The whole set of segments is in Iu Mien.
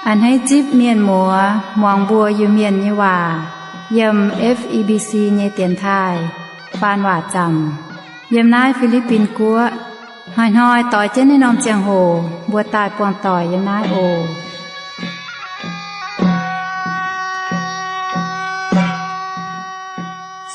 A'hneiv zipv mienh muoz muangx mbuo Iu-Mienh nyei waac yiem F E B C nyei dienx taaih faan waac zaamc yiem naaiv Fi^li^bin Guoqv. Hnoi-hnoi doix jienv naaiv norm ziangh hoc mbuo daaih buangh doic yiem naaiv oc.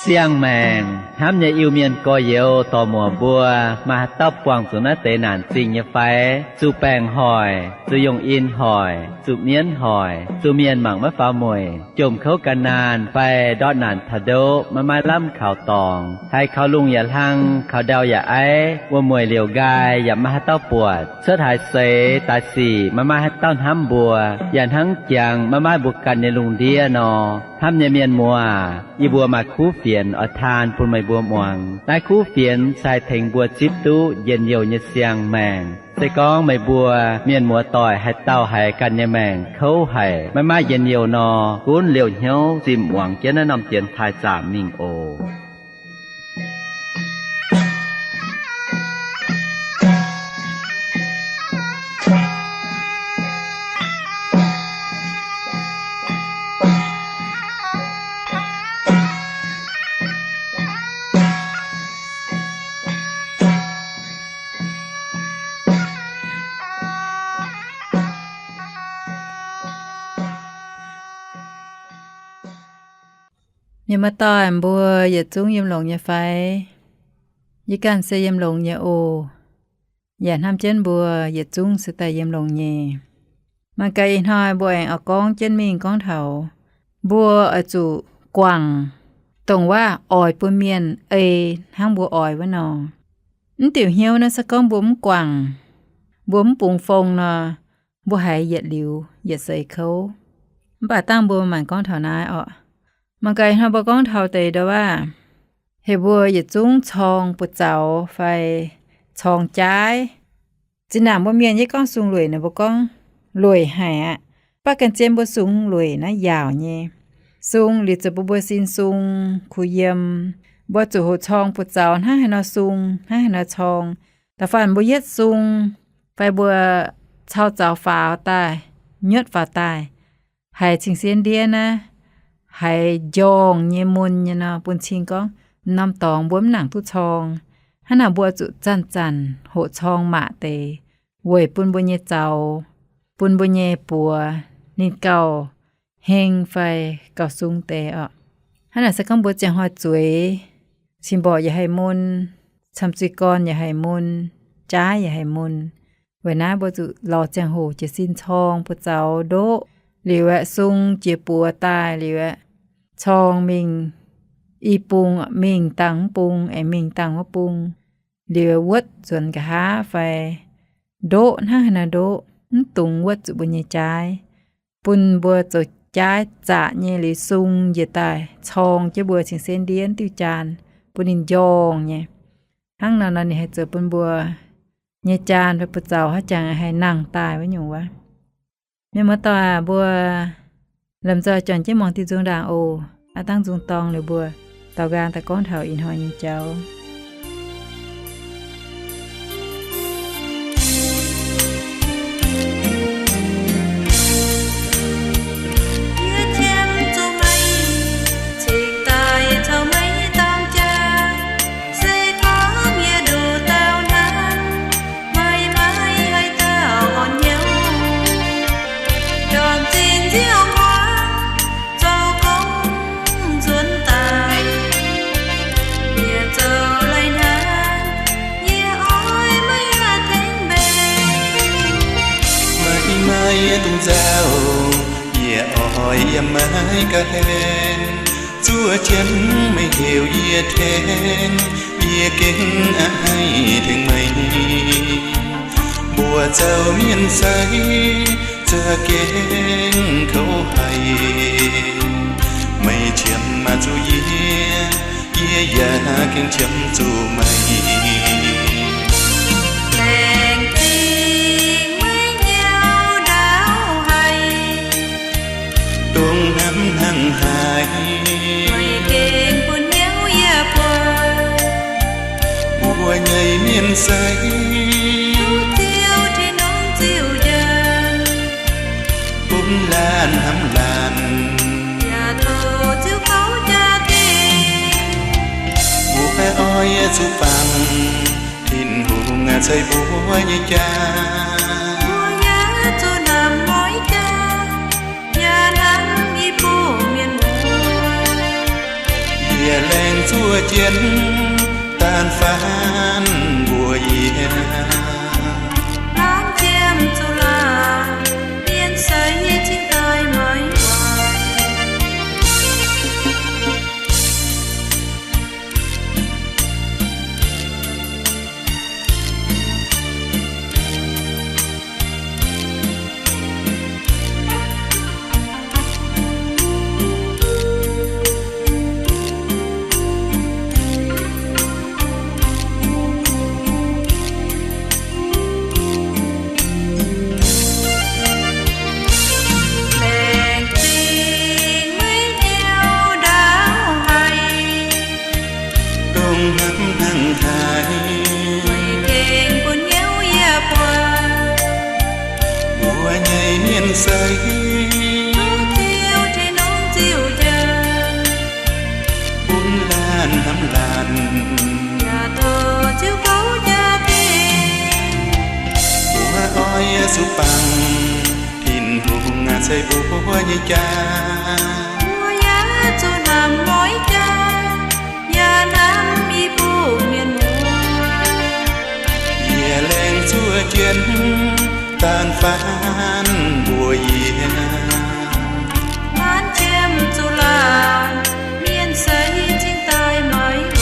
Siang-maengc hnamv nyei Iu-Mienh gorx-youz dorc-muoc mbuo, maaih haaix dauh buangh zuqc naaiv deix naanc zingh nyei fai? Zuqc baengc hoic, zuqc yungh in hoic, zuqc mienv hoic, zuqc mienh mangc maiv faaux mueic, jomc kouv gan naanh fai ndortv naanc taux ndoqv maiv maaih lamh kaux dorngx, haiz kaux lungh yaac hlang, kaux ndau yaac aiv, wuom-mueic liouc nqaai yaac maiv maaih haaix dauh buatc, cuotv haaix seix daaih sic maiv maaih haaix dauh hnamv mbuo, yaac hnangv jangx maiv maaih mbuo ganh nyei lungh ndiev nor. Hnamv nyei mienh muoz, yie mbuo maaih kuv fienx oix taan bun meih mbuo muangx. Naaiv kuv fienx se haih tengx mbuo zipv duqv njien-youh nyei siang-maengc. Se gorngv meih mbuo mienh muoz doic haaix dauh haiz ganh nyei maengc kouv haic, maiv maaih njien-youh nor, gunv liouh hnyouv zinh muangx jienv naaiv norm dienx taaih zaamc mingh oc. Mienh muoz-doic mbuo yietc zungv yiem longx nyei fai? Yie ganh se yiem longx nyei oc. Yaac hnamv jienv mbuo yietc zungv se daaih yiem longx nyei. Mangc gaax ih hnoi mbuo aengx oix gorngv jienv mingh gorngv taux mbuo oix zuqc guangc dongh waac oix bun mienh ei hnangv mbuo oix wuov nor. Mv diuc hnyouv naaiv se gorngv mbuo mv guangc, mbuo mv bungx fong nor, mbuo haiz yietc liuz yietc seix kouv. Mv baac dangh mbuo maanc gorngv taux naaiv orqc. Mangc gaax ih hnoi mbuo gorngv taux deix ndau waac, heuc mbuo yietc zungv corng buoz-zaux fai corng jaaiv. Zinh ndaangc mbuo mienh yie gorngv sung lueic naaic mbuo gorngv lueic haic aqv. Mv baac ganh zien mbuo sung lueic naaiv yaauc nyei. Sung liuz ziouc bun mbuo sin sung kuh yiem. Mbuo zuqc hoqc corng buoz-zaux hnangv haaix nor sung, hnangv haaix nor corng. Da'faanh mbuo yietv sung fai mbuo cau zaux faaux daaih, nyuotv faaux daaih, haiz cing-siev ndiev naaiv, haiz njorngh nyei mun nyei nor, bun cing gorngv norm dorngx mbuo mv nangc duqv corng. Hnangv naaic mbuo zuqc zanc-zanc hoqc corng maac deix weic bun mbuo nyei zaux, bun mbuo nyei buoz ninh gauh heng fai gauh sung deix orqc. Hnangv naaic se gorngv mbuo ziangh hnoi zueiz, cing mborqc yaac haih mun, camv zuiz gorn yaac haih mun, jaaiv yaac haih mun. Weic naaiv mbuo zuqc lorz ziangh hoc jiez sin corng buoz-zaux ndoqv liuz aeqv, sung jiex buoz daaih liuz aeqv, corng mingh i bung, mingh dangh mv bung, aengx mingh dangh wuov bung, liuz wuotv nzuonx nqa'haav fai ndoqv hnangv haaix nor ndoqv, mv dungx wuotv zuqc mbuo nyei jaaiv. Bun mbuo zoux jaaiv zaqc nyei liuz sung njiec daaih corng jienv mbuo cing-siev ndiev diuh jaan, bun ninh njorngh nyei. Hnangv nor nor ninh haih zoux bun mbuo nyei jaan fai buoz-zaux haaix jangx haih nangh daaih wuov nyungc wuov. Mienh muoz-doic aac, mbuo lomh nzoih juangc jienv muangx diuh nzung ndaangc oc. Aav dangv nzung dorng liuz mbuo daaux nqaang daaih gorngv taux ih hnoi nyei jauv. Maiv maaih dungx nzauh, yie oix yiem maiv ga'hlen. Zuov jienv meih heuc yie tengx, yie gengh a'hneiv tengx meih. Mbuo zoux mienh sai, za'gengh kouv haic. Meih qiemx maiv zuqc yie, yie yaac gengh qiemx zuqc meih. Laengz zingh meih nyei ndaauv haic, dongh hnamv hnangv haic, meih gengh bun hnyouv yie buatc, mbuo nyei mienh seix, duqv ziouc Tin-Hungh ziouc njang, bun laanh hnamv laanh, yaac tov ziouc kouv jaa-dingh, mbuo oix zuqc bangc Tin-Hungh ceix mbuo nyei jaa. Mbuo yaac zuqc hnamv mueiz jaa, yaac hnamv i buo mienh muoz. Yie laengz zuov jienv, daan faanv mbuox yie, laanh ziemx zuqc laanh, mienh seix nyei cingx daaih maiv waaic. Laengz zingh meih nyei ndaauv haic, dongh hnamv hnangv haaix, meih gengh bun hnyouv yie buatc, mbuo nyei mienh seix, duqv ziouc Tin-Hungh ziouc njang, bun laanh hnamv laanh, yaac tov ziouc kouv jaa-dingh, mbuo oix zuqc bangc Tin-Hungh ceix mbuo nyei jaa. Mbuo yaac zuqc hnamv mueiz jaa, yaac hnamv i buo mienh muoz. Yie laengz zuov jienv, daan faanv mbuox yie, laanh ziemx zuqc laanh, mienh seix cingx daaih maiv waaic.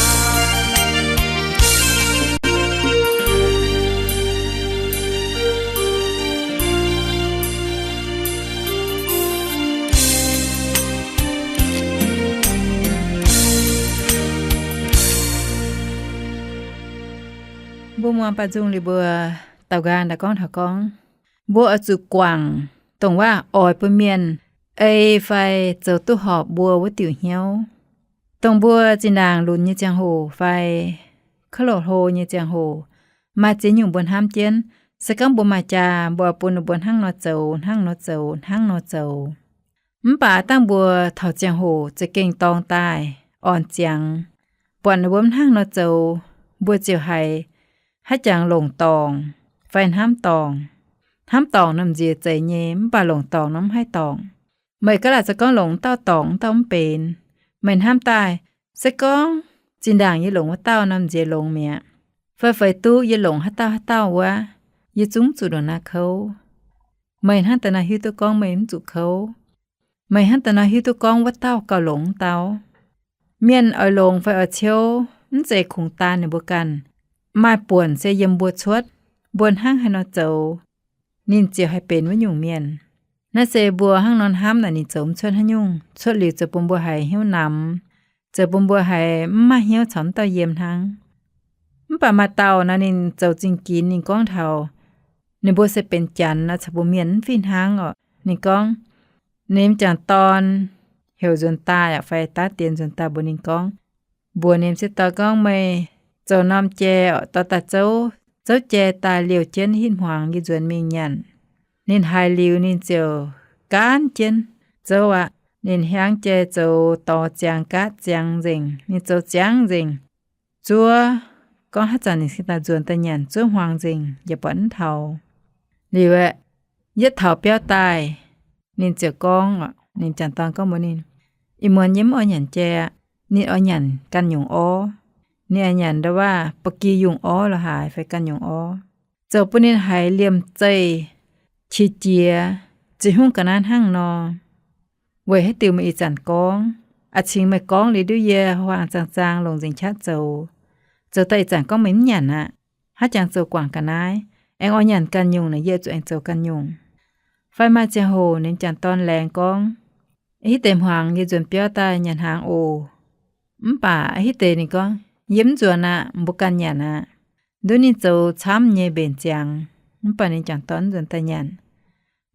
Mbuo muangx baaux nzung liuz mbuo daaux nqaang daaih gorngv taux gorngv, mbuo oix zuqc guangc dongh waac oix bun mienh ei fai zoux duqv horpc mbuo wuov diuc hnyouv. Dongh mbuo zinh ndaangc lunx nyei ziangh hoc fai kouv loz hlo nyei ziangh hoc, maaih ziex nyungc mbuo hnamv jienv. Se gorngv mbuo maaih jaa, mbuo oix bun ninh mbuo hnangv nor zoux, hnangv nor zoux, hnangv nor zoux. Mv baac dangh mbuo taux ziangh hoc za'gengh dorng daaih, orn ziangx, buatc ninh mbuo mv hnangv nor zoux, mbuo ziouc haiz haaix jangx longc dorngc fai hnamv dorngc. Hnamv dorngc nor m'nziex zeiz nyei, mv baac longc dorngc nor mv haih dorngc. Meih gaav laaic zoux gorngv longc dauh dorngc, dauh mv benx. Meih hnamv daaih, se gorngv zinh ndaangc yie longc wuov dauh nor m'nziex longx mi'aqv. Fai feix duqv yie longc haaix dauh haaix dauh wuov, yie zungv zuqc ndongc naaiv kouv. Meih hnangv da'naaiv hiuv duqv gorngv meih mv zuqc kouv. Meih hnangv da'naaiv hiuv duqv gorngv wuov dauh gauh longx wuov dauh. Mienh oix longx fai oix ciouv, mv zeiz kungx daan ninh mbuo ganh. Maaih buonc se yiem mbuo cuotv. Mbuo hnangv haaix nor zoux, ninh ziouc haih benx wuov nyungc mienh. Naaiv se mbuo hnangv nor hnamv naaic ninh zoux mv cuotv haaix nyungc, cuotv liuz zoux bun mbuo haiz hnyouv namx, zoux bun mbuo haiz mv maaih hnyouv caux wuov dauh yiem hnangv. Mv baac maaih dauh naaic ninh zoux zingh ginx ninh gorngv taux ninh mbuo se benx Janx nor caux mbuo Mienh mv fih hnangv orqc. Ninh gorngv, ninh m'jangc dorn heuc nzuonx daaih fai daav dienx nzuonx daaih mbuox ninh gorngv, mbuox ninh m'sieqv dorn gorngv, meih zoux norm jai orqc, dorh daaih zouv. Zouv jai daaih liouh jienv hitv hmuangx yie nzuonx mingh nyanc. Ninh haiz liuz ninh ziouc gaanv jienv zouv aqv. Ninh hiaangx jai zoux dorh ziangx gaatv ziangx nzengc, ninh zoux ziangx nzengc. Zuov, gorngv haaix zanc ninh cingx daaih nzuonx daaih nyanc, zuov hmuangx nzengc yaac buatc mv taux. Liuz aeqv, yietv taux biauv daaih, ninh ziouc gorngv, ninh m'jangc dorn gorngv mbuox ninh, ih muonz yie mv oix nyanc jai aqv. Ninh oix nyanc ganh nyungc orv. Ninh oix nyanc ndau waac ba'gi yungh orv lorqc haaix fai ganh nyungc orv, zoux bun ninh haiz liemh zeih qiex jiez, ziex hungv ga'naaiv hnangv nor. Weic haaix diuc meih ih zanc gorngv? A'cingx meih gorngv liuz nduov yie huaang zaang zaang longc nzengc qaqv zoux. Zoux daaih ih zanc gorngv meih mv nyanc aqv. Haaix jangx zoux guangc ga'naaiv? Aengx oix nyanc ganh nyungc naaic yie zuqc aengx zoux ganh nyungc. Fai maaih ziangh hoc ninh m'jangc dorn laengz gorngv, hitv deix hmuangx yie nzuonx biauv daaih nyanc hnaangx oc. Mv baac hitv deix ninh gorngv, yie mv nzuonx aqv, mbuo ganh nyanc aqv. Nduov ninh zoux camv nyei mbenc ziangx, mv baac ninh m'jangc dorn mv nzuonx daaih nyanc.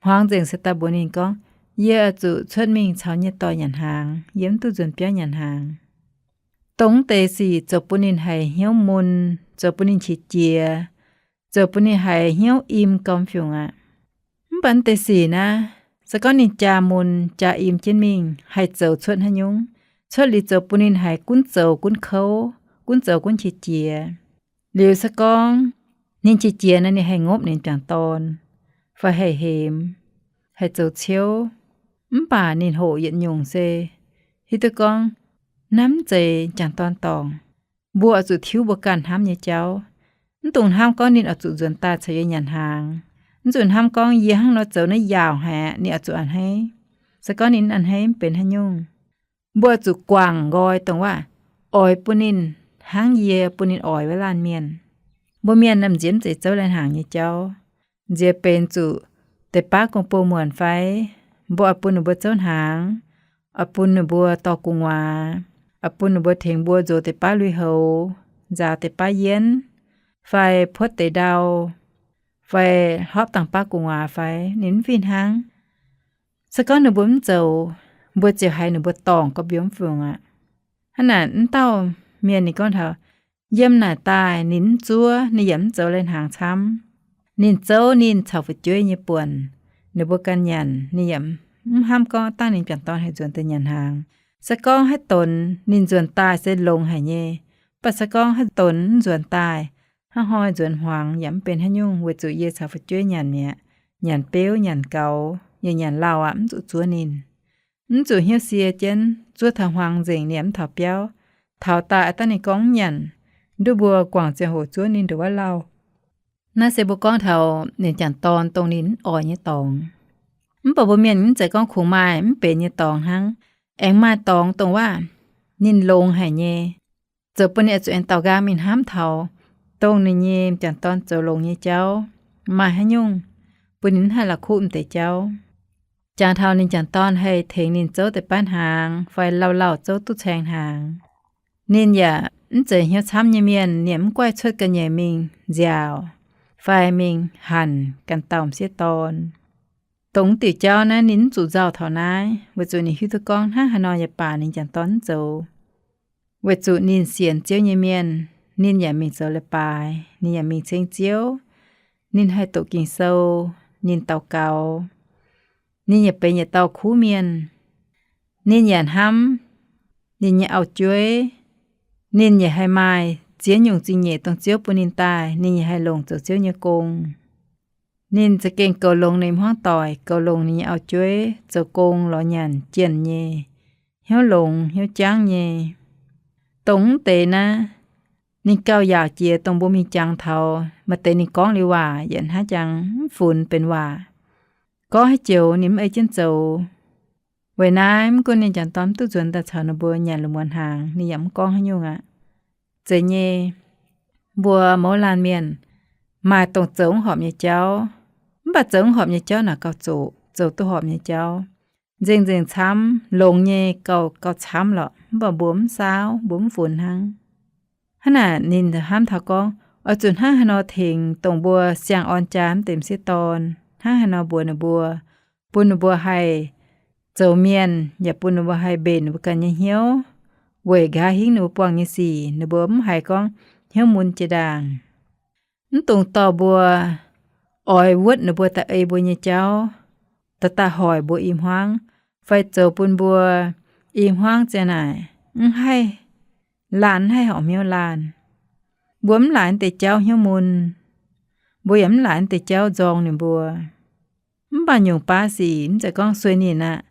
Hmuangx nzengc se daaih mbuox ninh gorngv, Yie oix zuqc cuotv mingh caux nyei dorh nyanc hnaangx. Yie mv duqv nzuonx biauv nyanc hnaangx. Dongh deix sic zoux bun ninh haiz hnyouv mun, zoux bun ninh qiex jiez, zoux bun ninh haiz hnyouv im gormx fiungc aqv. Mv baac deix sic naaiv, se gorngv ninh jaa mun jaa im jienv mingh, haih zoux cuotv haaix nyungc? Cuotv liuz zoux bun ninh haiz gunv zoux gunv kouv, gunv zoux gunv qiex jiez. Liuz se gorngv ninh qiex jiez naaic, ninh haih ngopv ninh m'jangc dorn, fai haih hemx, haih zoux ciouv. Mv baac ninh hoqc yietc nyungc se hiuv duqv gorngv, naaiv mv zeiz m'jangc dorn dorngc. Mbuo oix zuqc tiuv mbuo ganh hnamv nyei jauv. Mv dungx hnamv gorngv ninh oix zuqc nzuonx daaih caux yie nyanc hnaangx. Mv zuqc hnamv gorngv yie hnangv nor zoux naaiv yaauc haic aqv, ninh oix zuqc a'hneiv. Se gorngv ninh a'hneiv mv benx haaix nyungc. Mbuo oix zuqc guangc nqoi dongh waac, oix bun ninh hnangv yie bun ninh oix wuov laanh mienh. Mbuo mienh naaiv nziex mv zeiz zouv lai-hnaangx nyei jauv. Nziex benx zuqc deix baav gong-bou muonc fai, mbuo oix bun ninh mbuo zouv hnaangx, oix bun ninh mbuo dorh gu'nguaaz, oix bun ninh mbuo tengx mbuo nzox deix baav lui-houx, nzaaux deix baav yienv, fai puotv deix ndau, fai hlopv dangh baav gu'nguaaz fai, ninh mv fih hnangv. Se gorngv ninh mbuo mv zoux, mbuo ziouc haiz ninh mbuo dorngc ga'mbiomv fungc aqv. Hnangv naaic, mv dauh mienh ninh gorngv taux, yiem naaic daaih ninh mv zuov, ninh yaac mv zoux lai-hnaangx camv. Ninh zouv ninh caux fu'jueiv nyei buonc, ninh mbuo ganh nyanc, ninh yaac mv hnamv gorngv dangh ninh m'jangc dorn haih nzuonx daaih nyanc hnaangx. Se gorngv haaix donx ninh nzuonx daaih se longx haic nyei. Mv baac se gorngv haaix donx mv nzuonx daaih, hnangv hnoi nzuonx hmuangx yaac mv benx haaix nyungc, weic zuqc yie caux fu'jueiv nyanc mi'aqv, nyanc beuv, nyanc gaux, yaac nyanc lauh aqv, mv zuqc zuov ninh. Mv zuqc hnyouv sie jienv, zuov taux hmuangx nzengc ninh yaac mv taux biauv. Taux daaih dangh ninh gorngv mv nyanc, nduov mbuo guangc ziangh hoc zuov ninh ndongc wuov lauh. Naaiv se mbuo gorngv taux ninh m'jangc dorn dongh ninh mv oix nyei dorngx. Mv baac mbuo mienh mv zeiz gorngv kungx maaih mv benx nyei dorngx hnangv. Aengx maaih dorngx dongh waac ninh longx haic nyei, zoux bun ninh oix zuqc aengx daaux nqaang mingh hnamv taux dongh ninh nyei m'jangc dorn zoux longx nyei jauv, maaih haaix nyungc bun ninh mv haih la'kuqv m'deix jauv. Jangx taux ninh m'jangc dorn haih tengx ninh zouv deix baav hnaangx fai lauh lauh zouv duqv caeng hnaangx, ninh yaac mv zeiz hnyouv camv nyei mienh, ninh yaac mv guaih cuotv ga'nyiec mingh nziaauc fai mingh hanc ganh dauh m'sieqv dorn. Dongh diuc jauv naaiv ninh mv zuqc nzauh taux naaiv, weic zuqc ninh hiuv duqv gorngv hnangv haaix nor yaac baac ninh m'jangc dorn mv zoux. Weic zuqc ninh sienx Ziouv nyei mienh, ninh yaac mingh zoux leiz-baaix, ninh yaac mingh ceng Ziouv, ninh haih doqc Ging-Sou, ninh daux gaux, ninh yaac benx yietc dauh kuv mienh. Ninh yaac hnamv ninh nyei auv-jueiv. Ninh yaac haih maaih ziex nyungc zingh nyeic dongh Ziouv bun ninh daaih, ninh yaac haih longc zoux Ziouv nyei gong. Ninh za'gengh goux longx ninh hmuangv doic, goux longx ninh nyei auv-jueiv, zoux gong lorz nyanc jienh nyei, hnyouv longx hnyouv jangv nyei. Dongh mv deix naaiv, ninh gauh yaauc jiex dongh mbuo mingh jangx taux maaih deix ninh gorngv liuz waac yietc hnangv jangx mv funx benx waac. Gorngv haaix joux ninh mv ei jienv zoux. Weic naaiv mv gunv ninh m'jangc dorn mv duqv nzuonx daaih caux ninh mbuo nyanc lungh muonz hnaangx, ninh yaac mv gorngv haaix nyungc aqv. Zeiz nyei, mbuo mouz laanh mienh maaih dongh zoux mv horpc nyei jauv, mv baac zoux mv horpc nyei jauv naaic gauh zoqc, zoux duqv horpc nyei jauv nzengc-nzengc camv, longx nyei gauh, gauh camv lorqc, mv baac mbuo mv saauv, mbuo mv funx hnangv. Hnangv naaic ninh hnamv taux gorngv, oix zuqc hnangv haaix nor tengx dongh mbuo siang-orn jaa mv deix m'sieqv dorn, hnangv haaix nor mbuox ninh mbuo, bun ninh mbuo haih zoux mienh, yaac bun ninh mbuo haih mbenc ninh mbuo ganh nyei hnyouv, weic nqa'haav hingv ninh mbuo buangh nyei sic ninh mbuo mv haiz gorngv hnyouv mun jiex ndaangc. Mv dungx dorh mbuo oix wuotv ninh mbuo daaih ei mbuo nyei jauv, dorh daaih hoic mbuo i hmuangv, fai zoux bun mbuo i hmuangv ziang naaic mv haih laanh, mv haih horpc hnyouv laanh. Mbuo mv laaix deix jauv hnyouv mun, mbuo yaac mv laaix deix jauv nzorng ninh mbuo. Mv baac nyungc baav sic mv zeiz gorngv sueih ninh aqv.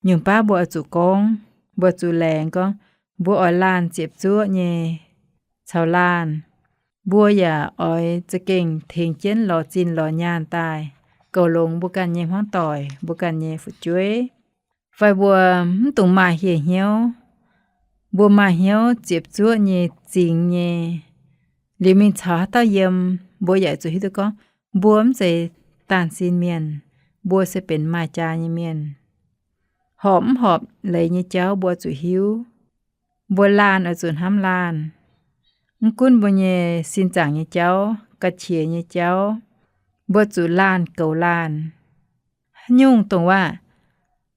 Nyungc baav mbuo oix zuqc gorngv, mbuo zuqc laengz gorngv, mbuo oix laanh ziepc zuoqv nyei caux laanh. Mbuo yaac oix za'gengh tengx jienv lorz zinh lorz nyaanh daaih goux longx mbuo ganh nyei hmuangv doic, mbuo ganh nyei fu'jueiv. Fai mbuo mv dungx maaih hieh hnyouv. Mbuo maaih hnyouv ziepc zuoqv nyei, zingx nyei, liuz mingh caux haaix dauh yiem, mbuo yaac zuqc hiuv duqv gorngv mbuo mv zeiz daanh sin mienh, mbuo se benx maaih jaa nyei mienh. Horpc mv horpc leiz nyei jauv mbuo zuqc hiuv. Mbuo laanh oix zuqc hnamv laanh. Mv gunv mbuo nyei sin zaangc nyei jauv, ga'qiex nyei jauv, mbuo zuqc laanh goux laanh. Haaix nyungc dongh waac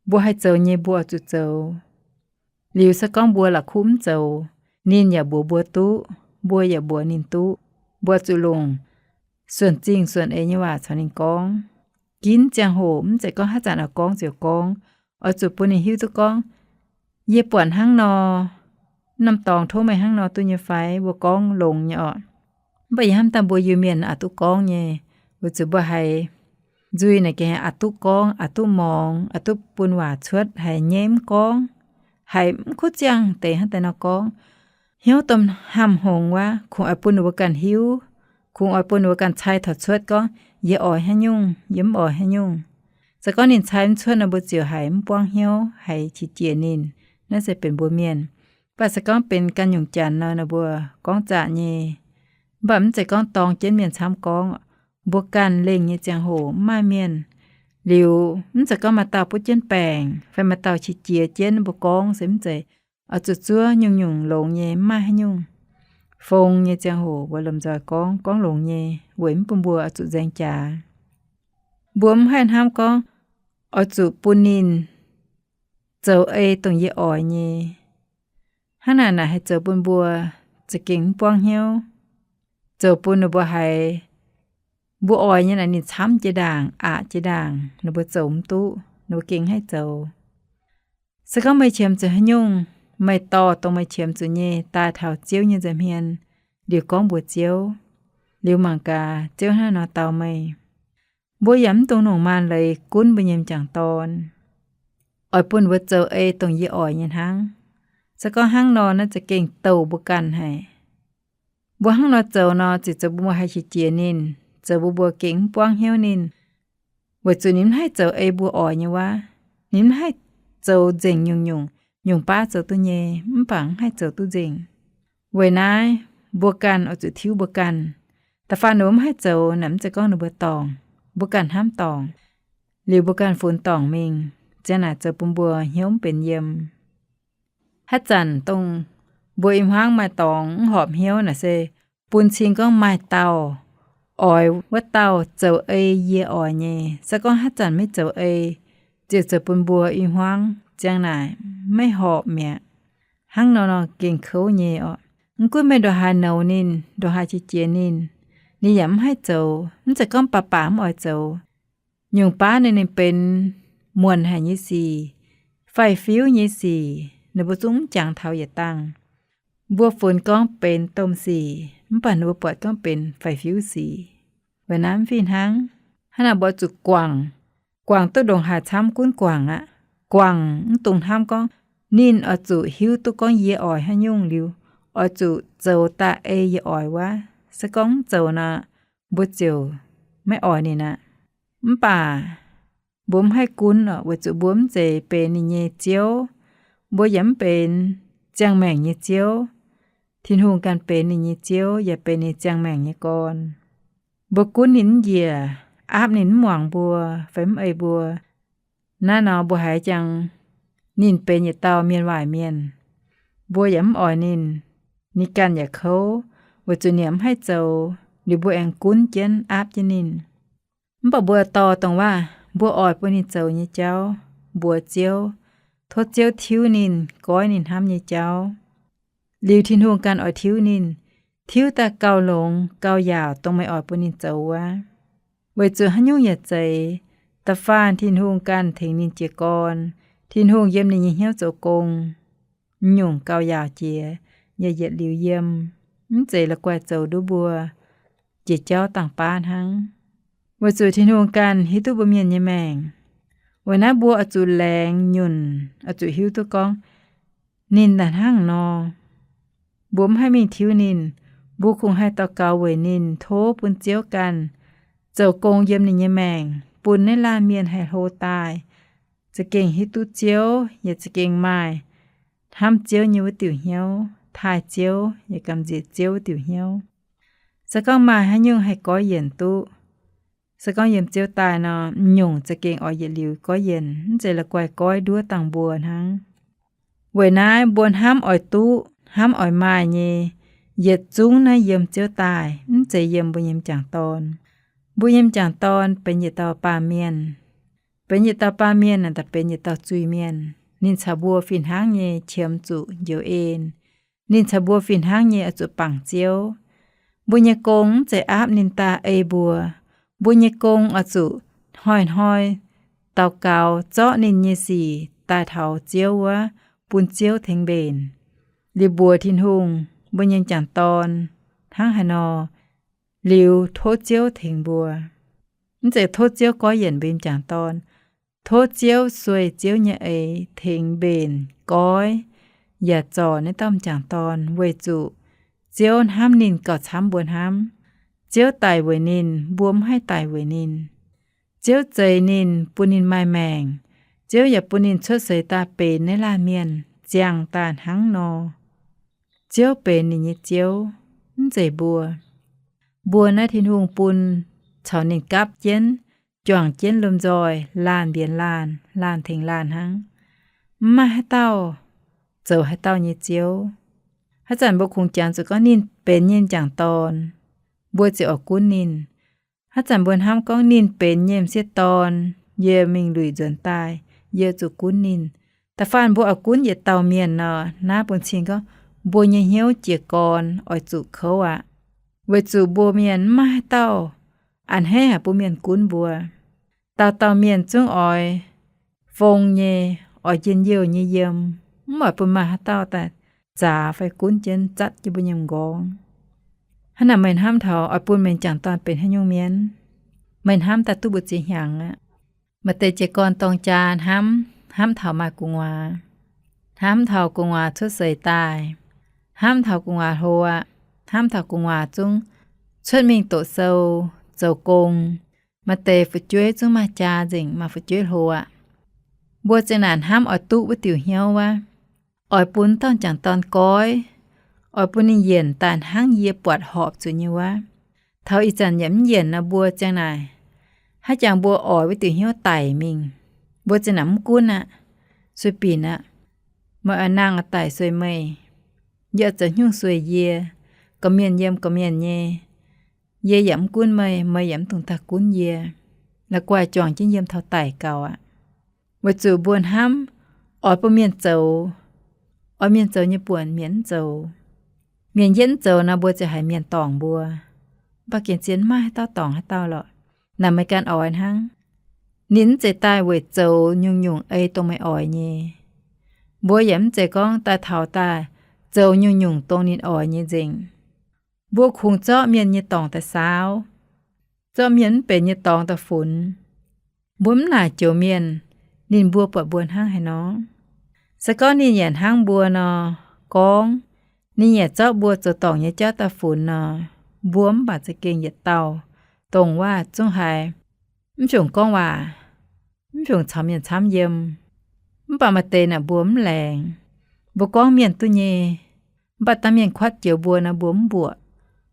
Mbuo haih zoux nyei mbuo oix zuqc zoux. Liuz se gorngv mbuo la'kuqv mv zoux, ninh yaac mbuox mbuo duqv, mbuo yaac mbuox ninh duqv. Mbuo zuqc longc suonc zingh suonc eix nyei waac caux ninh gorngv. Ginv ziangh hoc mv zeiz gorngv haaix zanc oix gorngv ziouc gorngv. Oix zuqc bun ninh hiuv duqv gorngv, yie buatc hnangv nor, norm dorngx tov meih hnangv nor duqv nyei fai? Mbuo gorngv longx nyei orqc. Mv baac yie hnamv daaih mbuo Iu-Mienh aqc duqv gorngv nyei, weic zuqc mbuo haiz nzuih naaic gengh aqc duqv gorngv, aqc duqv muangx, aqc duqv bun waac cuotv, haiz nyei mv gorngv, haiz mv kuv ziangh deix hnangv deix nor gorngv. Hnyouv domh hnamv hngongx wuov, kungx oix bun ninh mbuo ganh hiuv, kungx oix bun ninh mbuo ganh cai taux cuotv gorngv, yie oix haaix nyungc, yie mv oix haaix nyungc. Se gorngv ninh cai mv cuotv nor, mbuo ziouc haiz mv buangv hnyouv, haiz qiex jiez ninh. Naaiv se benx mbuo mienh. Mv baac se gorngv benx ganh nyungc janx nor, ninh mbuo gorngv zaqc nyei. Mv baac mv zeiz gorngv dorng jienv mienh camv gorngv. Mbuo ganh lengh nyei ziangh hoc mv maaih mienh. Liuz mv zeiz gorngv maaih dauh butv jienv baengc fai maaih dauh qiex jiez jienv, mbuo gorngv se mv zeiz. Oix zuqc zuov nyungc-nyungc longx nyei, mv maaih haaix nyungc. Fong nyei ziangh hoc mbuo lomh nzoih gorngv, gorngv longx nyei, weic mv bun mbuo oix zuqc nzaeng jaax. Mbuo mv haih hnamv gorngv oix zuqc bun ninh zoux ei dongh yie oix nyei. Hnangv naaic, naaic haih zoux bun mbuo za'gengh mv buangv hnyouv, zoux bun ninh mbuo haiz mbuo oix nyei naaic ninh camv jiex ndaangc, aqc jiex ndaangc, ninh mbuo zoux mv duqv, ninh mbuo gengh haih zoux. Se gorngv meih qiemx zuqc haaix nyungc, meih dorh dongh meih qiemx zuqc nyei daaih taux Ziouv nyei nza'hmien, liuz gorngv mbuox Ziouv, liuz mangc gaax Ziouv hnangv nor dau meih. Mbuo yaac mv dungx longc maanc leiz gunv mbuo nyei m'jangc dorn, oix bun mbuo zoux ei dongh yie oix nyei hnangv. Se gorngv hnangv nor, naaiv za'gengh douh mbuo ganh haic. Mbuo hnangv nor zoux nor, ziouc zoux mbuo haih qiex jiez ninh, zoux mbuo mbuo gengh mv buangv hnyouv ninh, weic zuqc ninh mv haih zoux ei mbuo oix nyei wuov. Ninh mv haih zoux nzengc nyungc-nyungc, nyungc baav zoux duqv nyei, mv baac mv haih zoux duqv nzengc. Weic naaiv, mbuo ganh oix zuqc tiuv mbuo ganh. Da'faanh ninh mbuo mv haih zoux naaic, mv zeiz gorngv ninh mbuo dorngc, mbuo ganh hnamv dorngc, liuz mbuo ganh funx dorngc mingh, ziang naaic zoux bun mbuo hnyouv mv benx yiem. Haaix zanc dongh mbuo i hmuangv maaih dorngx mv horpc hnyouv naaic se bun cing gorngv maaih dauh oix wuov dauh zoux ei yie oix nyei. Se gorngv haaix zanc maiv zoux ei, ziouc zoux bun mbuo i hmuangv ziang naaic maiv horpc mi'aqv. Hnangv nor nor gengh kouv nyei orqc. Mv gunv meih ndongc haaix nouz ninh, ndongc haaix qiex jiez ninh, ninh yaac mv haih zoux. Mv zeiz gorngv baac baac mv oix zoux. Nyungc baav ninh, ninh benx muonc haic nyei sic, faix-fiuv nyei sic, ninh mbuo zungv mv jangx taux yietc dangh. Mbuo funx gorngv benx domh sic, mv baac ninh mbuo buatc gorngv benx faix-fiuv sic. Weic naaiv mv fih hnangv. Hnangv naaic mbuo zuqc guangc, guangc duqv ndongc haaix camv gunv guangc aqv. Guangc mv dungx hnamv gorngv ninh oix zuqc hiuv duqv gorngv yie oix haaix nyungc liuz, oix zuqc zoux daaih ei yie oix wuov. Se gorngv mv zoux nor, mbuo ziouc maiv oix ninh aqv. Mv baac mbuo mv haih gunv orqc, weic zuqc mbuo mv zeiz benx ninh nyei ziouv. Mbuo yaac mv benx ziangh maengc nyei ziouv. Tin-Hungh ganh benx ninh nyei ziouv yaac benx ninh ziangh maengc nyei gorn. Mbuo gunv ninh mv njiec, aapv ninh mv muangx mbuo, fai mv ei mbuo. Naaiv nor mbuo haiz jangx ninh benx yietc dauh mienh waaic mienh. Mbuo yaac mv oix ninh. Ninh ganh yaac kouv, weic zuqc ninh mv haih zoux, liuz mbuo aengx gunv jienv aapv jienv ninh. Mv baac mbuo dorh dongh waac mbuo oix bun ninh zoux nyei jauv mbuox Ziouv, tov Ziouv tiuv ninh, goiv ninh hnamv nyei jauv. Liuz Tin-Hungh ganh oix tiuv ninh, tiuv daaih gauh longx gauh yaauc dongh meih oix bun ninh zoux wuov. Weic zuqc haaix nyungc yaac zeiz, da'faanh Tin-Hungh ganh tengx ninh jiez gorn, Tin-Hungh yiem ninh nyei hnyouv zoux gong, nyungc gauh yaauc jiex, yaac yietc liuz yiem, mv zeiz la'guaih zoux nduov mbuo jiex jauv dangh baav hnangv. Weic zuqc Tin-Hungh ganh hiuv duqv mbuo mienh nyei maengc. Weic naaiv mbuo oix zuqc laengz nyunc, oix zuqc hiuv duqv gorngv ninh naaic hnangv nor. Mbuo mv haih mingh tiuv ninh. Mbuo kungx haih daux gaux weic ninh, tov bun Ziouv ganh zoux gong yiem ninh nyei maengc, bun naaiv laanh mienh haih hlo daaih, za'gengh hiuv duqv Ziouv, yaac za'gengh maaih hnamv Ziouv nyei wuov diuc hnyouv, taaih Ziouv yaac gamh nziex Ziouv wuov diuc hnyouv. Se gorngv maaih haaix nyungc haih goiv yienc duqv, se gorngv yiem Ziouv daaih nor, m'nyungc za'gengh oix yietc liuz goiv yienc, mv zeiz la'guaih goiv nduov dangh mbuo hnangv. Weic naaiv mbuo hnamv oix duqv, hnamv oix maaih nyei, yietc zungv naaiv yiem Ziouv daaih, mv zeiz yiem mbuo nyei m'jangc dorn. Mbuo nyei m'jangc dorn benx yietc dauh baamh mienh. Benx yietc dauh baamh mienh naaic daaih benx yietc dauh zuiz-mienh. Ninh caux mbuo fih hnangv nyei qiemx zuqc njoux en. Ninh caux mbuo fih hnangv nyei oix zuqc bangc Ziouv. Mbuo nyei gong mv zeiz aapv ninh daaih ei mbuo. Mbuo nyei gong oix zuqc hnoi-hnoi daux gaux zorqv ninh nyei sic daaih taux Ziouv wuov, bun Ziouv tengx mbenc. Liuz mbuox Tin-Hungh, mbuo nyei m'jangc dorn hnangv haaix nor, liuz tov Ziouv tengx mbuo. Mv zeiz tov Ziouv goiv yienc mbuo nyei m'jangc dorn. Tov Ziouv sueih Ziouv nyei eix tengx mbenc, goiv, yaac zorc naaiv dauh m'jangc dorn weic zuqc Ziouv hnamv ninh gauh camv mbuo hnamv. Ziouv daic weic ninh, mbuo mv haih daic weic ninh. Ziouv zeix ninh, bun ninh maaih maengc. Ziouv yaac bun ninh cuotv seix daaih benx naaiv laanh mienh, ziangh daaih hnangv nor. Ziouv benx ninh nyei Ziouv, mv zeiz mbuo. Mbuo naaiv Tin-Hungh bun caux ninh gapv jienv, juangc jienv lomh nzoih, laanh mbienx laanh, laanh tengx laanh hnangv. Mv maaih haaix dauh zoux haaix dauh nyei ziouv. Haaix zanc mbuo kungx jangx zuqc gorngv ninh benx nyei m'jangc dorn, mbuo ziouc oix gunv ninh. Haaix zanc mbuo hnamv gorngv ninh benx nyei m'sieqv dorn, yie mingh luic nzuonx daaih, yie zuqc gunv ninh. Da'faanh mbuo oix gunv yietc dauh mienh nor, naaiv bun cing gorngv mbuo nyei hnyouv jiez gorn oix zuqc kouv aqv. Weic zuqc mbuo mienh mv maaih haaix dauh a'hneiv haic bun mienh gunv mbuo. Dauh dauh mienh zungv oix fong nyei, oix njien-youh nyei yiem, mv oix bun maaih haaix dauh daaih zaax fai gunv jienv zatv jienv mbuo nyei m'nqorngv. Hnangv naaic meih hnamv taux oix bun meih m'jangc dorn benx haaix nyungc mienh? Meih hnamv daaih duqv mbu'ziex hnyangx aqv. Maaih deix jiez gorn dorng jaa hnamv, hnamv taux maaih gu'nguaaz, hnamv taux gu'nguaaz cuotv seix daaih, hnamv taux gu'nguaaz hlo aqv, hnamv taux gu'nguaaz zungv cuotv mingh doqc sou, zoux gong. Maaih deix fu'jueiv zungv maaih jaa nzengc, maaih fu'jueiv hlo aqv. Mbuo za'naaic hnamv oix duqv wuov diuc hnyouv wuov, oix bun dauh m'jangc dorn goiv, oix bun ninh yienc daaih hnangv yie buatc horpc zuqc nyei wuov. Taux ih zanc yaac mv yienc nor, mbuo ziang naaic, haaix jangx mbuo oix wuov diuc hnyouv daic mingh, mbuo za'naaic mv gunv aqv, sueih binc aqv. Meih oix nangh oix daic sueih meih, yie oix zoux haaix nyungc sueih yie, gorqv-mienh yiem gorqv-mienh nyei. Yie yaac mv gunv meih, meih yaac mv dungx daaih gunv yie. La'guaih juangc jienv yiem taux daic gaux aqv. Weic zuqc mbuo hnamv oix bun mienh zoux, oix mienh zoux nyei buonc mienh mv zoux. Mienh yietv mv zoux nor, mbuo ziouc haiz mienh dorngc mbuo. Mv baac gengh zien maiv haaix dauh dorngc haaix dauh lorqc. Naaic meih ganh oix hnangv. Ninh mv zeiz daaih weic zoux nyungc-nyungc ei dongh meih oix nyei. Mbuo yaac mv zeiz gorngv daaih taux daaih zoux nyungc-nyungc dongh ninh oix nyei nzengc. Mbuo kungx zorqv mienh nyei dorngc daaih saauv, zorqv mienh mv benx nyei dorngx daaih funx. Mbuo mv naaic joux mienh, ninh mbuo buatc mbuo hnangv haaix nor. Se gorngv ninh yaac hnangv mbuo nor gorngv, ninh yaac zorqv mbuo zoux dorngc nyei jauv daaih funx nor, mbuo mv baac za'gengh yietc dauh dongh waac zungv haiz mv fungc gorngv waac, mv fungc caux mienh camv yiem. Mv baac maaih deix naaic mbuo mv laengz. Mbuo gorngv mienh duqv nyei, mv baac dangh mienh kuatv joux mbuo nor, mbuo mv mbuoqc.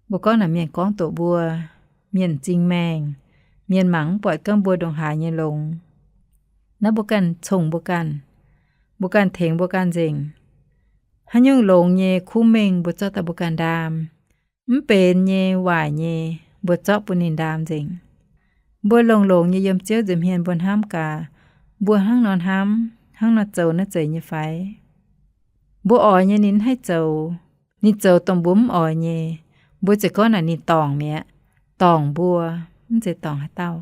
Mbuo gorngv naaic mienh gorngv doqc mbuo, mienh m'zing maengh, mienh mangc mv buatc gorngv mbuo ndongc haaix nyei longx. Naaiv mbuo ganh congx mbuo ganh, mbuo ganh tengx mbuo ganh nzengc. Haaix nyungc longx nyei kuv mengh mbuo zorqv daaih mbuo ganh ndaam. Mv benx nyei, waaic nyei, mbuo zorqv bun ninh ndaam nzengc. Mbuo longx-longx nyei yiem Ziouv nza'hmien mbuo hnamv gaax, mbuo hnangv nor hnamv, hnangv nor zoux naaiv zeiz nyei fai? Mbuo oix nyei ninh mv haih zoux, ninh zoux dongh mbuo mv oix nyei, mbuo ziouc gorngv naaic ninh dorngc mi'aqv. Dorngc mbuo, mv zeiz dorngc haaix dauh.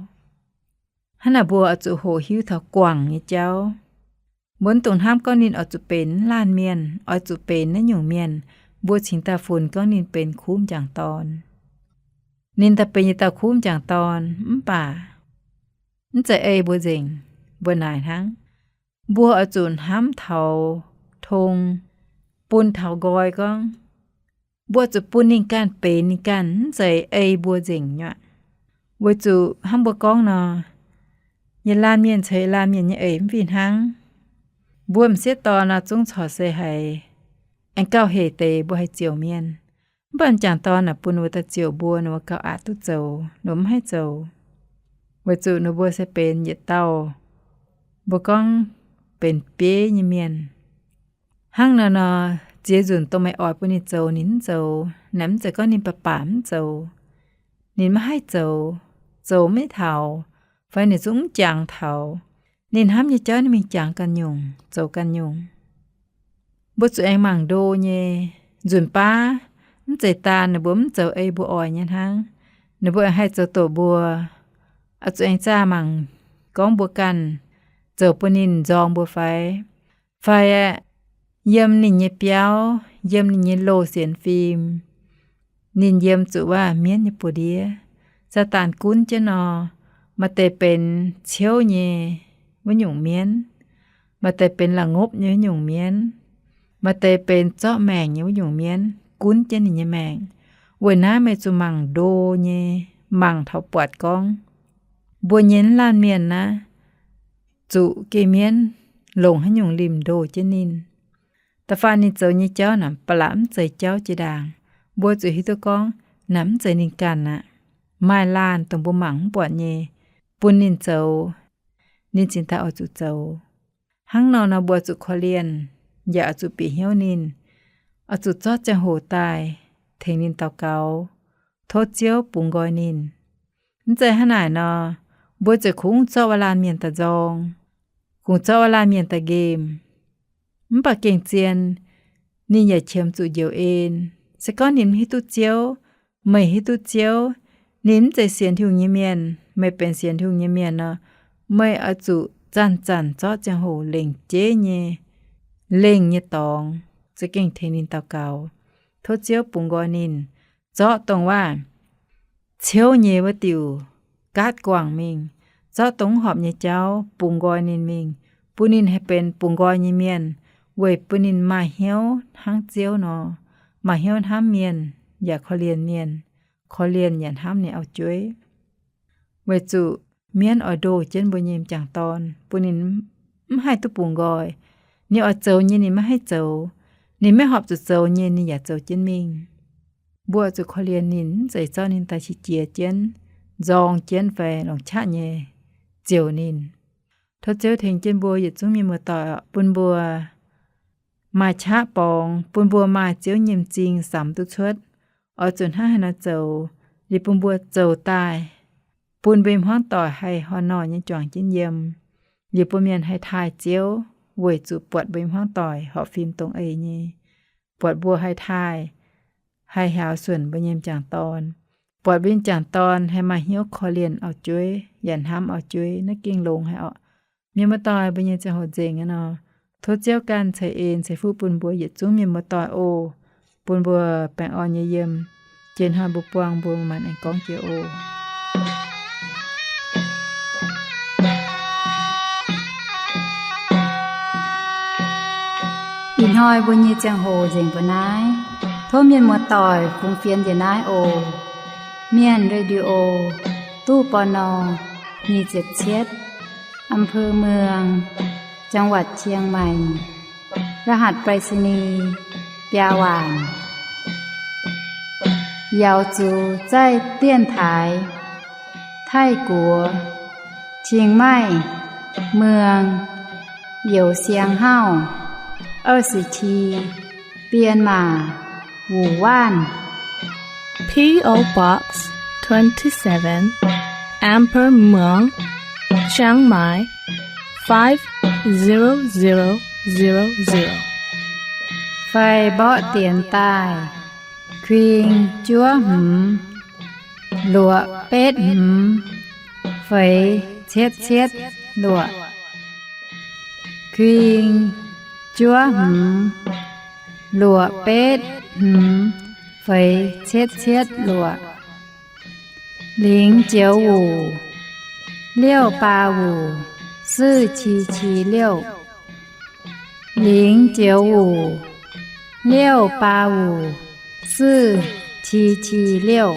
Hnangv naaic mbuo oix zuqc hoqc hiuv taux guangc nyei jauv. Mbuo mv dungx hnamv gorngv ninh oix zuqc benx laanh mienh, oix zuqc benx naaiv nyungc mienh, mbuo cingx daaih funx gorngv ninh benx kuv m'jangc dorn. Ninh daaih benx yietc dauh kuv m'jangc dorn mv baac mv zeiz ei mbuo nzengc. Mbuo naaic hnangv, mbuo oix zuqc hnamv taux tong, bun taux nqoi gorngv, mbuo zuqc bun ninh ganh benx ninh ganh, mv zeiz ei mbuo nzengc nyuoqc. Weic zuqc hnangv mbuo gorngv nor, yietc laanh mienh caux yietc laanh mienh nyei eix mv fih hnangv. Mbuo m'sieqv dorn nor zungv corc se haiz aengx gauh hec deix mbuo haih ziouc mienh. Mv baac m'jangc dorn naaic bun ninh mbuo daaih ziouc mbuo, ninh mbuo gauh aqc duqv zoux, ninh mbuo mv haih zoux. Weic zuqc ninh mbuo se benx yietc dauh, mbuo gorngv benx bieiv nyei mienh. Hnangv nor nor, ziex nzunc dongh meih oix bun ninh zoux, ninh mv zoux. Naaic mv zeiz gorngv ninh baac baac mv zoux. Ninh maiv haih zoux, zoux maiv taux, fai ninh zungv mv jangx taux. Ninh hnamv nyei jauv ninh mingh jangx ganh nyungc, zoux ganh nyungc. Mbuo zuqc aengx mangc ndo nyei. Nzunc baav mv zeiz daan ninh mbuo mv zoux ei mbuo oix nyei hnangv, ninh mbuo aengx haih zoux doqc mbuo. Oix zuqc aengx zaah mangc gorngv mbuo ganh zoux bun ninh nzorng mbuo fai, fai aeqv, yiem ninh nyei biauv, yiem ninh nyei loz sienx fim, ninh yiem zuqc waac mienv nyei buoz-ndiev. Saadaan gunv jienv nor, maaih deix benx ciouv nyei wuov nyungc mienv, maaih deix benx la'ngopv nyei wuov nyungc mienv, maaih deix benx zorqv maengc nyei wuov nyungc mienv gunv jienv ninh nyei maengc. Weic naaiv meih zuqc mangc ndo nyei, mangc taux buatc gorngv mbuo nyei laanh mienh naaiv zuqc geh mienv longc haaix nyungc limh ndoh jienv ninh. Da'faanh ninh zoux nyei jauv naaic ba'laqc mv zeiz jauv jiex ndaangc, mbuo zuqc hiuv duqv gorngv naaic mv zeiz ninh ganh aqv. Maaih laanh dongh mbuo mangc mv buatc nyei, bun ninh zoux, ninh cingx daaih oix zuqc zoux. Hnangv nor nor mbuo zuqc korv-lienh, yaac oix zuqc bieqc hnyouv ninh, oix zuqc zorqv ziangh hoc daaih tengx ninh daux gaux, tov Ziouv bungx nqoi ninh. Mv zeiz hnangv naaic nor, mbuo ziouc kungx zorqv wuov laanh mienh daaih nzorng, kungx zorqv wuov laanh mienh daaih nqemh. Mv baac gengh zien, ninh yaac qiemx zuqc njoux en. Se gorngv ninh mv hiuv duqv Ziouv, meih hiuv duqv Ziouv, ninh mv zeiz sienx Tin-Hungh nyei mienh, meih benx sienx Tin-Hungh nyei mienh nor, meih oix zuqc zanc-zanc zorqv ziangh hoc lengc jeiv nyei, lengh nyei dorngx, za'gengh tengx ninh daux gaux, tov Ziouv bungx nqoi ninh, zorqv dongh waac ciouv nyei wuov diuc gaatv guangc mingh, zorqv dongh horpc nyei jauv bungx nqoi ninh mingh, bun ninh haih benx bungx nqoi nyei mienh, weic bun ninh maaih hnyouv hnangv Ziouv nor, maaih hnyouv hnamv mienh, yaac korv-lienh mienh, korv-lienh yaac hnamv ninh auv-jueiv. Weic zuqc mienv oix ndoh jienv mbuo nyei m'jangc dorn, bun ninh mv haih duqv bungx nqoi. Ninh oix zoux nyei ninh maiv haih zoux, ninh maiv horpc zuqc zoux nyei ninh yaac zoux jienv mingh. Mbuo zuqc korv-lienh ninh, mv zeiz zorqv ninh daaih qiex jiez jienv, nzorng jienv fai longc qaqv nyei zioux ninh. Tov Ziouv tengx jienv mbuo yietc zungv mienh muoz-doic, bun mbuo maaih qaqv borngz, bun mbuo maaih Ziouv nyei m'zing samx duqv cuotv. Oix zuqc hnangv haaix nor zoux, liuz bun mbuo zoux daaih, bun mbuo hmuangv doic haih horh nor nyei juangc jienv yiem, liuz bun mienh haih taaih Ziouv, weic zuqc buatc mbuo hmuangv doic horpc fim dongh eix nyei, buatc mbuo haih taaih, haih hiaaux suonc mbuo nyei m'jangc dorn, buatc mbuo nyei m'jangc dorn haih maaih hnyouv korv-lienh auv-jueiv yaac hnamv auv-jueiv, naaiv gengh longx haic orqc. Mienh muoz-doic, mbuo nyei ziangh hoc nzengc aqv nor, tov Ziouv ganh ceix en ceix fuqv bun mbuo yietc zungv mienh muoz-doic oc. Bun mbuo baengh orn nyei yiem. Jiex hnoi mbuo buangh mbuo maanc aengx gorngv jiex oc. Ih hnoi mbuo nyei ziangh hoc nzengc mbuo naaiv. Tov mienh muoz-doic fungx fienx njiec naaiv oc. Mienh Radio, ตู้ ปณ. nyic ziepc cietv, อำเภอเมือง จังหวัดเชียงใหม่ รหัสไปรษณีย์ biaa waanc. 瑶族在电台 Taiv Guoqv, Chiang Mai, เมือง Youz Siang Hauv, 二十七, Bienh Maac, Wuonh Waanc. P O Box twenty-seven, Amber Muang, Chiang Mai, five zero zero zero zero. Fai mborqv dienx daaih, kuing juov hmz, luoqc betv hmz, feix cietv cietv luoqc. Kuing juov hmz, luoqc betv hmz, feix cietv cietv luoqc. 零九五, 六八五, 四七七六. 零九五, 六八五, 四七七六.